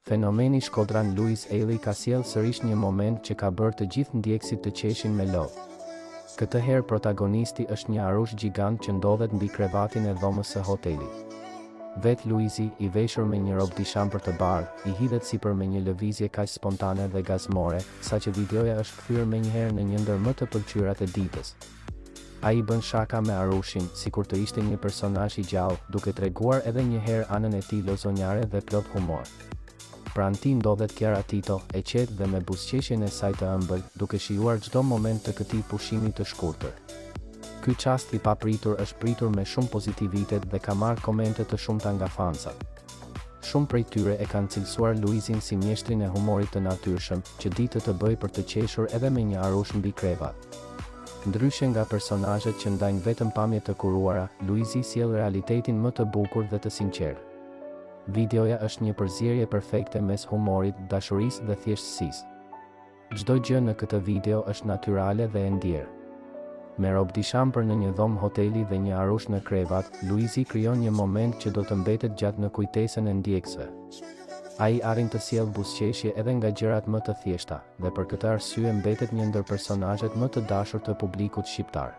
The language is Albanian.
Fenomeni shkodran Luiz Ejlli ka sjellë sërish një moment që ka bërë të gjithë ndjekësit të qeshin me lot. Këtë herë protagonisti është një arush gjigant që ndodhet mbi krevatin e dhomës së hotelit. Vetë Luizi, i veshur me një robdishampër të bardhë, i hidhet sipër me një lëvizje kaq spontane dhe gazmore, saqë videoja është kthyer menjëherë në një ndër më të pëlqyerat e ditës. Ai bën shaka me arushin, sikur të ishte një personazh i gjallë, duke treguar edhe një herë anën e tij lozonjare dhe plot humor. Pranë tij ndodhet Kiara Tito, e qetë dhe me buzëqeshjen e saj të ëmbël, duke shijuar çdo moment të këtij pushimi të shkurtër. Ky çast i papritur është pritur me shumë pozitivitet dhe ka marrë komente të shumta nga fansat. Shumë prej tyre e kanë cilësuar Luizin si mjeshtrin e humorit të natyrshëm, që di të të bëjë për të qeshur edhe me një arush mbi krevat. Ndryshe nga personazhet që ndajnë vetëm pamje të kuruara, Luizi sjell realitetin më të bukur dhe të sinqertë. Videoja është një përzierje perfekte mes humorit, dashurisë dhe thjeshtësisë. Çdo gjë në këtë video është natyrale dhe e ndjerë. Me robdishampër në një dhomë hoteli dhe një arush në krevat, Luizi krijon një moment që do të mbetet gjatë në kujtesën e ndjekësve. Ai arrin të sjellë buzëqeshje edhe nga gjërat më të thjeshta, dhe për këtë arsye mbetet një ndër personazhet më të dashur të publikut shqiptar.